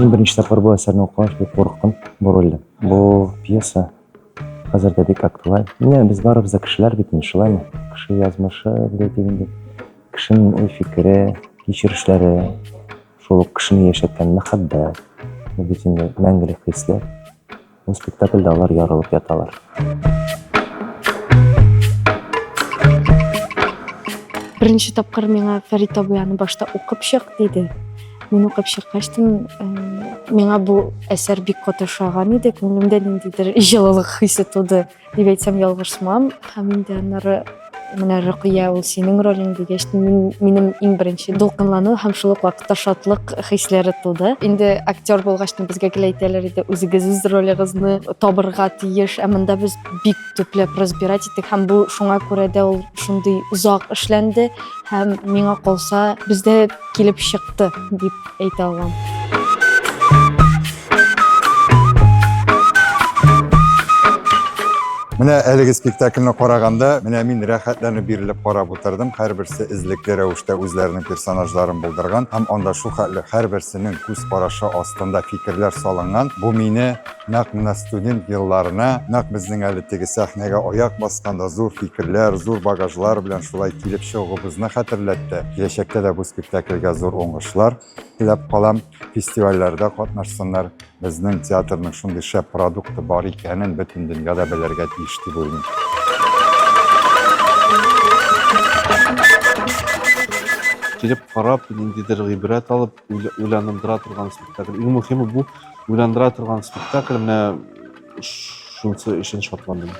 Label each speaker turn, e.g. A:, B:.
A: Мин беренче тапкыр бу әсәрне укыгач бик курыктым бу рольдән. Бу пьеса хәзер дә бик актуаль. Менә без барыбыз да кешеләр бит инде, шулаймы? Кеше язмышы дип әйтик инде. Кешенең уй-фикере, кичерешләре, шул ук кешене яшәткән мәхәббәт. Бу бит инде мәңгелек хисләр. Бу спектакльдә алар ярылып яталар.
B: Беренче тапкыр миңа Фәрит абый аны башта укып чык диде. Мин укып чыккачтын, миңа бу әсәр бик каты ошаган иде. Күңелемдә ниндидер җылылык хисе туды дип әйтсәм ялгышмам. Һәм инде аннары менә Рөкыя ул синең ролең дигәч, мин, минем иң беренче дулкынлану һәм шул ук вакытта шатлык хисләре туды. Инде актер булгач безгә гел әйтәләр иде, үзегез үз ролегызны табырга тиеш. Ә монда без бик төпләп разбирать иттек һәм бу шуңа күрә дә ул шундый озак эшләнде һәм миңа калса бездә килеп чыкты дип әйтә алам.
C: Менә әлеге спектакльне караганда, менә мин рәхәтләнеп бирелеп карап утырдым. Һәрберсе эзлекле рәвештә үзләренең персонажларын булдырган һәм анда шул хәтле һәрберсенең күз карашы астында фикерләр салынган. Бу мине нәкъ менә студент елларына, нәкъ безнең әле теге сәхнәгә аяк басканда зур фикерләр, зур багажлар белән шулай килеп чыгуыбызны хәтерләтте. Киләчәктә дә бу спектакльгә зур уңышлар теләп калам. Фестивальләрдә катнашсыннар. Безнең театрның шундый шәп продукты бар икәнен бөтен дөнья да белергә тиеш дип уйлыйм.
D: Килеп карап, ниндидер гыйбрәт алып, уйландыра торган спектакль. Иң мөһиме бу уйландыра торган спектакль. Менә шунысы өчен шатландым.